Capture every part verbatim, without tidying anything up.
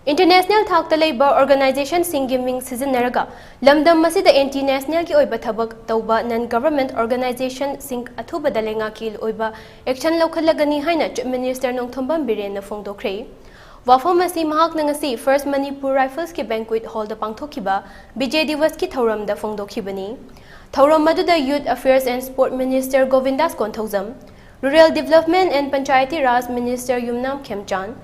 International ꯊꯥꯛꯇ ꯂꯩꯕ organizationꯁꯤꯡꯒꯤ ꯃꯤꯡ ꯁꯤꯖꯤꯟꯅꯔꯒ ꯂꯝꯗꯝ ꯑꯁꯤꯗ anti nationalꯒꯤ ꯑꯣꯏꯕ ꯊꯕꯛ ꯇꯧꯕ non government organizationꯁꯤꯡ ꯑꯊꯨꯕꯗ ꯂꯩꯉꯥꯛꯀꯤ ꯑꯣꯏꯕ action ꯂꯧꯈꯠꯂꯒꯅꯤ ꯍꯥꯏꯅ Chief Minister ꯅꯣꯡꯊꯣꯝꯕꯝ ꯕꯤꯔꯦꯟꯅ ꯐꯣꯡꯗꯣꯛꯈ꯭ꯔꯦ꯫ ꯋꯥꯐꯝ ꯑꯁꯤ ꯃꯍꯥꯛꯅ ꯉꯁꯤ First Manipur Riflesꯀꯤ banquet hallꯗ ꯄꯥꯡꯊꯣꯛꯈꯤꯕ ꯕꯤꯖꯦ ꯗꯤꯋꯁꯀꯤ ꯊꯧꯔꯝꯗ ꯐꯣꯡꯗꯣꯛꯈꯤꯕꯅꯤ꯫ ꯊꯧꯔꯝ ꯑꯗꯨꯗ Youth Affairs and Sport Minister ꯒꯣꯕꯤꯟꯗꯥꯁ Konthoujam, Rural Development and Panchayati Raj Minister Yumnam ꯈꯦꯝꯆꯥꯟ,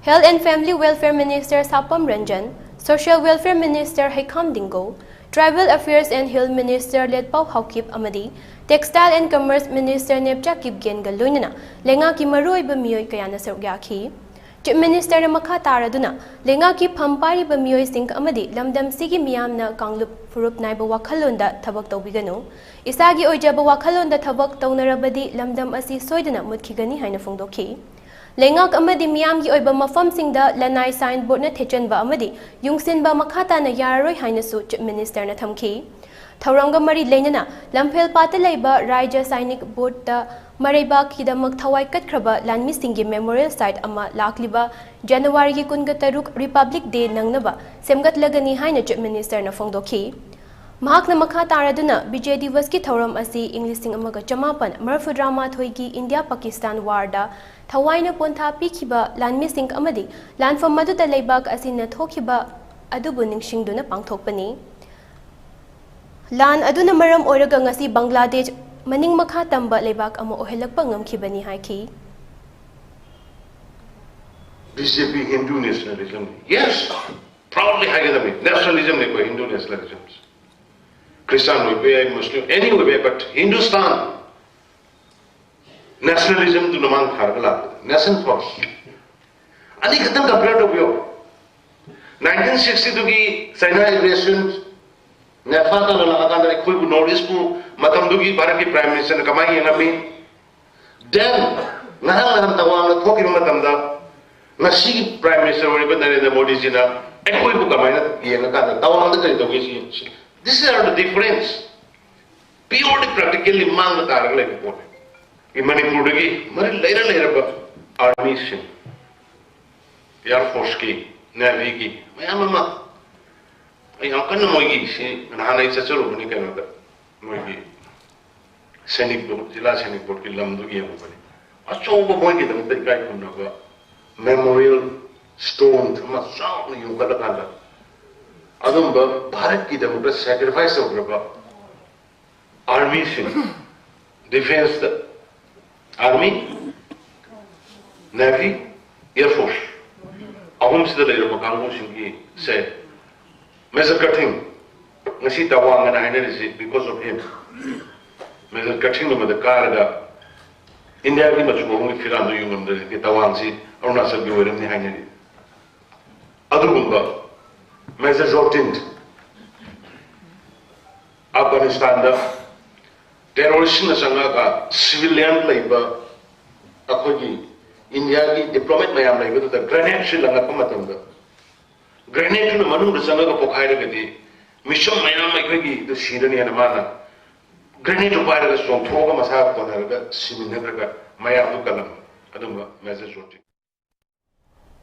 Health and Family Welfare Minister ꯁꯥꯄꯝ Ranjan, Social Welfare Minister ꯍꯩꯈꯥꯝ ꯗꯤꯡꯒꯣ, Tribal Affairs and Hill Minister ꯂꯦꯠꯄꯥꯎ Haokip ꯑꯃꯗꯤ Textile and Commerce Minister ꯅꯦꯞꯆꯥ ꯀꯤꯞꯒꯦꯟꯒ ꯂꯣꯏꯅꯅ ꯂꯩꯉꯥꯛꯀꯤ ꯃꯔꯨꯑꯣꯏꯕ ꯃꯤꯑꯣꯏ ꯀꯌꯥꯅ ꯁꯔꯨꯛ ꯌꯥꯈꯤ꯫ Chief Ministerꯅ ꯃꯈꯥ ꯇꯥꯔꯗꯨꯅ ꯂꯩꯉꯥꯛꯀꯤ ꯐꯝ ꯄꯥꯏꯔꯤꯕ ꯃꯤꯑꯣꯏꯁꯤꯡ ꯑꯃꯗꯤ ꯂꯝꯗꯝꯁꯤꯒꯤ ꯃꯤꯌꯥꯝꯅ ꯀꯥꯡꯂꯨꯞ ꯐꯨꯔꯨꯞ ꯅꯥꯏꯕ ꯋꯥꯈꯜꯂꯣꯟꯗ ꯊꯕꯛ ꯇꯧꯕꯤꯒꯅꯨ꯫ ꯏꯁꯥꯒꯤ ꯑꯣꯏꯖꯕ ꯋꯥꯈꯜꯂꯣꯟꯗ ꯊꯕꯛ ꯇꯧꯅꯔꯕꯗꯤ ꯂꯝꯗꯝ ꯑꯁꯤ ꯁꯣꯏꯗꯅ ꯃꯨꯠꯈꯤꯒꯅꯤ ꯍꯥꯏꯅ ꯐꯣꯡꯗꯣꯛꯈꯤ꯫ ꯂꯩꯉꯥꯛ ꯑꯃꯗꯤ ꯃꯤꯌꯥꯝꯒꯤ ꯑꯣꯏꯕ ꯃꯐꯝꯁꯤꯡꯗ ꯂꯅꯥꯏ sign boardꯅ ꯊꯦꯠꯆꯟꯕ ꯑꯃꯗꯤ ꯌꯨꯡꯁꯤꯟꯕ ꯃꯈꯥ ꯇꯥꯅ ꯌꯥꯔꯔꯣꯏ ꯍꯥꯏꯅꯁꯨ Chief Ministerꯅ ꯊꯝꯈꯤ꯫ ꯊꯧꯔꯝꯒ ꯃꯔꯤ ꯂꯩꯅꯅ ꯂꯝꯐꯦꯜꯄꯥꯠꯇ ꯂꯩꯕ ꯔꯥꯏꯖ꯭ꯌ ꯁꯥꯏꯅꯤꯛ ꯕꯣꯔꯗꯇ ꯃꯔꯩꯕꯥꯛꯀꯤꯗꯃꯛ ꯊꯋꯥꯏ ꯀꯠꯈ꯭ꯔꯕ ꯂꯥꯟꯃꯤꯁꯤꯡꯒꯤ memorial site ꯑꯃ ꯂꯥꯛꯂꯤꯕ ꯖꯅꯋꯥꯔꯤꯒꯤ ꯀꯨꯟꯒ ꯇꯔꯨꯛ Republic Day ꯅꯪꯅꯕ ꯁꯦꯝꯒꯠꯂꯒꯅꯤ ꯍꯥꯏꯅ Chief Ministerꯅ ꯐꯣꯡꯗꯣꯛꯈꯤ꯫ ꯃꯍꯥꯛꯅ ꯃꯈꯥ ꯇꯥꯔꯗꯨꯅ ꯕꯤꯖꯦ ꯗꯤꯋꯁꯀꯤ ꯊꯧꯔꯝ ꯑꯁꯤ ꯏꯪ ꯂꯤꯁꯤꯡ ꯑꯃꯒ ꯆꯃꯥꯄꯟ ꯃꯔꯤꯐꯨꯇꯔꯥꯃꯥꯊꯣꯏꯒꯤ ꯏꯟꯗꯤꯌꯥ ꯄꯥꯀꯤꯁꯇꯥꯟ warꯗ ꯊꯋꯥꯏꯅ ꯄꯣꯟꯊꯥ ꯄꯤꯈꯤꯕ ꯂꯥꯟꯃꯤꯁꯤꯡ ꯑꯃꯗꯤ ꯂꯥꯟꯐꯝ ꯑꯗꯨꯗ ꯂꯩꯕꯥꯛ ꯑꯁꯤꯅ ꯊꯣꯛꯈꯤꯕ ꯑꯗꯨꯕꯨ ꯅꯤꯡꯁꯤꯡꯗꯨꯅ ꯄꯥꯡꯊꯣꯛꯄꯅꯤ꯫ ꯂꯥꯟ ꯑꯗꯨꯅ ꯃꯔꯝ ꯑꯣꯏꯔꯒ ꯉꯁꯤ ꯕꯪꯒ꯭ꯂꯥꯗꯦꯁ ꯃꯅꯤꯡ ꯃꯈꯥ ꯇꯝꯕ ꯂꯩꯕꯥꯛ ꯑꯃ ꯑꯣꯏꯍꯜꯂꯛꯄ ꯉꯝꯈꯤꯕꯅꯤ ꯍꯥꯏꯈꯤ꯫ BJP Hindu nationalism. Yes, proudly ꯍꯥꯏꯒꯗꯕꯅꯤ, nationalism ꯅꯤ ꯑꯩꯈꯣꯏ Hindu nationalism꯫ Christian ꯑꯣꯏꯕ ꯌꯥꯏ, Muslim, any ꯑꯣꯏꯕ ꯌꯥꯏ, but Hindustan nationalism ꯗꯨꯅ ꯃꯥꯡ ꯊꯥꯔꯒ ꯂꯥꯛꯄꯗ nation first꯫ ꯑꯅꯤ ꯈꯛꯇꯪ compare ꯇꯧꯕꯤꯌꯣ꯫ Nineteen sixty two ꯒꯤ China aggression, ꯅꯦꯐꯥ ꯇꯧꯅ ꯂꯥꯛꯑꯀꯥꯟꯗ ꯑꯩꯈꯣꯏꯕꯨ North East ꯄꯨ ꯃꯇꯝꯗꯨꯒꯤ ꯚꯥꯔꯠꯀꯤ Prime Minister ꯅ ꯀꯃꯥꯏꯅ ꯌꯦꯡꯉꯝꯃꯤ? Then ꯉꯥꯏꯍꯥꯛ ꯉꯥꯏꯍꯥꯛ ꯇꯋꯥꯡꯗ ꯊꯣꯛꯈꯤꯕ ꯃꯇꯝꯗ ꯉꯁꯤꯒꯤ Prime Minister ꯑꯣꯏꯔꯤꯕ ꯅꯔꯦꯟꯗ꯭ꯔ ꯃꯣꯗꯤꯖꯤꯅ ꯑꯩꯈꯣꯏꯕꯨ ꯀꯃꯥꯏꯅ ꯌꯦꯡꯉꯀꯥꯟꯗ ꯇꯋꯥꯡꯗ ꯀꯔꯤ ꯇꯧꯒꯦ ꯁꯤ, ꯁꯤ, this is the difference꯫ Purely practically ꯃꯥꯡꯗ ꯇꯥꯔꯒ ꯂꯩꯕ ꯄꯣꯠꯅꯤ꯫ ꯃꯅꯤꯄꯨꯔꯗꯒꯤ ꯃꯔꯤ ꯂꯩꯔ ꯂꯩꯔꯕ army ꯁꯤꯡ, air force ꯀꯤ, ꯅꯦꯚꯤꯒꯤ ꯃꯌꯥꯝ ꯑꯃ, ꯑꯩ ꯌꯥꯝ ꯀꯟꯅ ꯃꯣꯏꯒꯤ ꯁꯤ ꯅꯍꯥꯟ ꯑꯩ ꯆꯠꯆꯔꯨꯕꯅꯤ ꯀꯩꯅꯣꯗ, ꯃꯣꯏꯒꯤ ꯁꯦꯅꯤꯛ ꯕꯣꯔꯗ, ꯖꯤꯂꯥ ꯁꯦꯅꯤꯛ ꯕꯣꯔꯗꯀꯤ ꯂꯝꯗꯨ ꯌꯦꯡꯉꯨꯕꯅꯤ꯫ ꯑꯆꯧꯕ ꯃꯣꯏꯒꯤꯗꯃꯛꯇ ꯏꯀꯥꯏ ꯈꯨꯝꯅꯕ ꯃꯦꯃꯣꯔꯤꯌꯦꯜ ꯁ꯭ꯇꯣꯟ ꯑꯃ ꯆꯥꯎꯅ ꯌꯨꯡꯈꯠꯂꯀꯥꯟꯗ, ꯑꯗꯨꯝꯕ ꯚꯥꯔꯠꯀꯤꯗꯃꯛꯇ ꯁꯦꯀ꯭ꯔꯤꯐꯥꯏꯁ ꯇꯧꯈ꯭ꯔꯕ ꯑꯥꯔꯃꯤꯁꯤꯡ, ꯗꯤꯐꯦꯟꯁꯇ, ꯑꯥꯔꯃꯤ, ꯅꯦꯚꯤ, ꯑꯦꯌꯔ ꯐꯣꯔꯁ, ꯑꯍꯨꯝꯁꯤꯗ ꯂꯩꯔꯕ ꯀꯥꯡꯕꯨꯁꯤꯡꯒꯤ ꯁꯦ, ꯃꯦꯖꯔ ꯀꯊꯤꯡ, ꯉꯁꯤ ꯇꯋꯥꯡ ꯑꯅ ꯍꯥꯏꯅꯔꯤꯁꯤ because of him꯫ ꯃꯦꯖꯔ ꯀꯊꯤꯡ ꯑꯃꯗ ꯀꯥꯔꯒ ꯏꯟꯗꯤꯌꯥꯒꯤ ꯃꯆꯨ ꯑꯍꯨꯝꯒꯤ ꯐꯤꯔꯥꯟꯗꯨ ꯌꯨꯡꯉꯝꯗ꯭ꯔꯗꯤ ꯇꯋꯥꯡꯁꯤ ꯑꯔꯨꯅꯥꯆꯜꯒꯤ ꯑꯣꯏꯔꯝꯅꯤ ꯍꯥꯏꯅꯔꯤ꯫ ꯑꯗꯨꯒꯨꯝꯕ ꯃꯦꯖꯔ ꯖꯣꯔꯇꯤꯟ, ꯑꯐꯒꯥꯅꯤꯁꯇꯥꯟꯗ ꯇꯦꯔꯣꯔꯤꯁꯁꯤꯡꯅ ꯆꯪꯉꯛꯑꯒ ꯁꯤꯚꯤꯂꯤꯌꯟ ꯂꯩꯕ ꯑꯩꯈꯣꯏꯒꯤ ꯏꯟꯗꯤꯌꯥꯒꯤ ꯗꯤꯄ꯭ꯂꯣꯃꯦꯠ ꯃꯌꯥꯝ ꯂꯩꯕꯗꯨꯗ ꯒ꯭ꯔꯦꯅꯦꯗꯁꯤ ꯂꯪꯉꯛꯄ ꯃꯇꯝꯗ, ꯒ꯭ꯔꯦꯅꯦꯗꯇꯨꯅ ꯃꯅꯨꯡꯗ ꯆꯪꯉꯒ ꯄꯣꯈꯥꯏꯔꯒꯗꯤ ꯃꯤꯁꯨꯝ ꯃꯌꯥꯝ ꯑꯩꯈꯣꯏꯒꯤꯗꯨ ꯁꯤꯔꯅꯤ ꯍꯥꯏꯅ ꯃꯥꯅ ꯒ꯭ꯔꯦꯅꯦꯗꯇꯨ ꯄꯥꯏꯔꯒ ꯆꯣꯡꯊꯣꯛꯑꯒ ꯃꯁꯥ ꯀꯣꯟꯅꯔꯒ ꯁꯤꯃꯤꯟꯅꯈ꯭ꯔꯒ ꯃꯌꯥꯝꯗꯨ ꯀꯜꯂꯝꯃꯤ꯫ ꯑꯗꯨꯝꯕ ꯃꯦꯖꯔ ꯖꯣꯔꯇꯤꯟ꯫